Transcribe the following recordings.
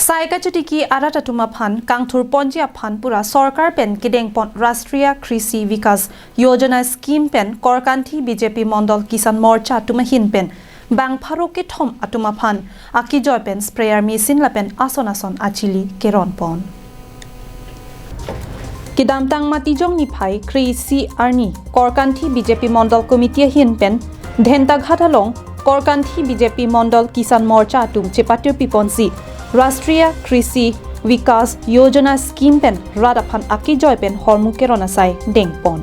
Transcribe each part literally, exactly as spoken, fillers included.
Sai kachotiki arat atum aphan kangthur ponji aphan pura sorkar pen kedengpon Rashtriya Krishi Vikas Yojana scheme pen Korkanthi B J P Mondol Kisan Morcha atum ahin pen bang pharo kethom atum aphan akejoi pen sprayer machine lapen ason ason achili keronpon. Kedamtang Matijong niphai kre-isi arni Korkanthi B J P Mondol Committee ahin pen Dhentaghat along Korkanthi B J P Mondol Kisan Morcha atum chepatirpiponsi Rashtriya Krishi Vikas Yojana scheme pen rat aphan akejoi pen hormu keron asai dengpon.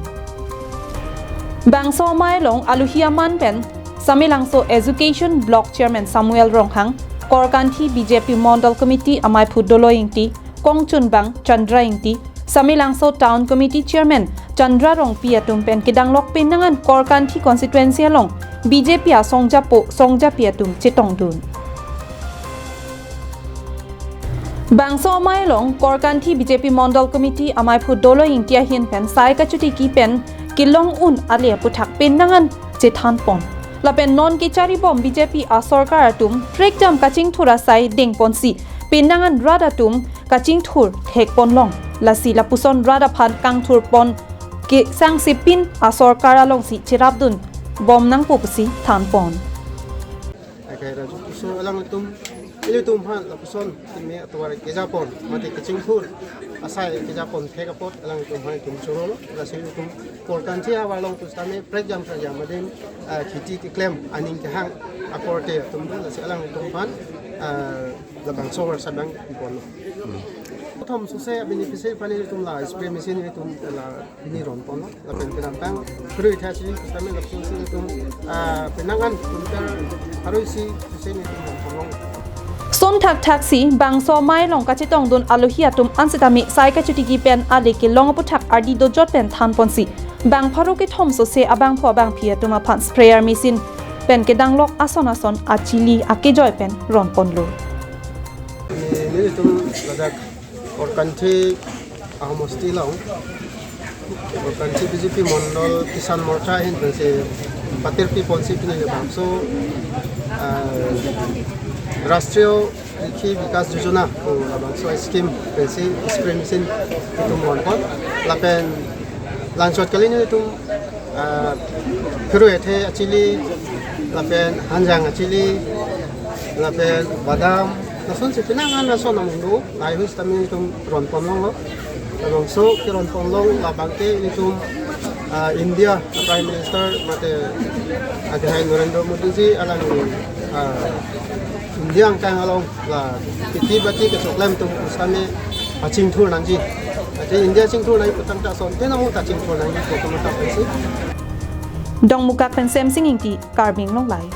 Bangso amei along aluhi aman pen Samelangso Education Block Chairman Samuel Ronghang, Korkanthi B J P Mondol Committee amaiphu Dolo Ingti, kongchunbang Chandra Ingti, Samelangso Town Committee Chairman Chandra Rongpi atum pen kedanglok penang an Korkanthi constituency along B J P asongjapo songjapi atum chetongdun. Bangso amei along Korkanthi B J P Mondol Committee amaiphu Dolo Ingti ahin pen sai kachotiki pen kelong un ale aputhak penang an chethanpon. Lapen non kecharibom B J P asorkar atum prekjam kachingthur asai dengponsi penang an rat atum kachingthur thekponlong. Lasi lapuson rat aphan kangthurpon kesangsepin asorkar alongsi cherapdunbom nangpo pusi thanpon. Akai raju kuso alanglitum, ilitum aphan lapuson keme atovar kejapon, mate kachingthur asai kejapon thek apot alanglitum aphan itum chorolo, lasi itum Korkanthi ahavar along pusitame prekjam prekjam adim, ah, kheti keklem aning kehang akorte atum do, lasi alanglitum aphan, ah, labangso avarsap abang iponlo. Prothom sose beneficiary aphan itum la spray machine itum la pini ronponlo, lapen kedamtang kre-isi tame lapuson itum, ah, penang an kuntal pharo isi sose itum ronponlo. Son thakthaksi bangso amei along kachetongdun aluhi atum ansitame sai kachotiki pen ale kelong aputhak ardi dojot pen thanponsi bang pharo kethom sose abangphu abangphi atum aphan sprayer machine pen kedanglok ason ason achili akejoi pen ronponlo. Nelitum ladak Korkanthi ahomosti along Korkanthi B J P Mondol Kisan Morcha ahin pensi patirpiponsi pini labangso, ah, Rashtriya Krishi Vikas Yojana ko labangso scheme pensi spray machine itum ronpon, lapen langchot kali nelitum, ah, pharo ethe achili, lapen hanjang achili, lapen badam, lasonsi penang an lason amonit do, lahai ahut tame itum ronponlonglo. Labangso keronponlong labang ke itum, ah, India Prime Minister mate adhai Narendra Modi ji alang, ah, India angkang along la kheti bati kechoklem atum pusitame pachingthur nangji. Ate India chingthur nangji putangte asonte namo ta chingthur nangji koto mata pensi. Dongmukak pen Semsing Ingti, Karbi Anglong Live.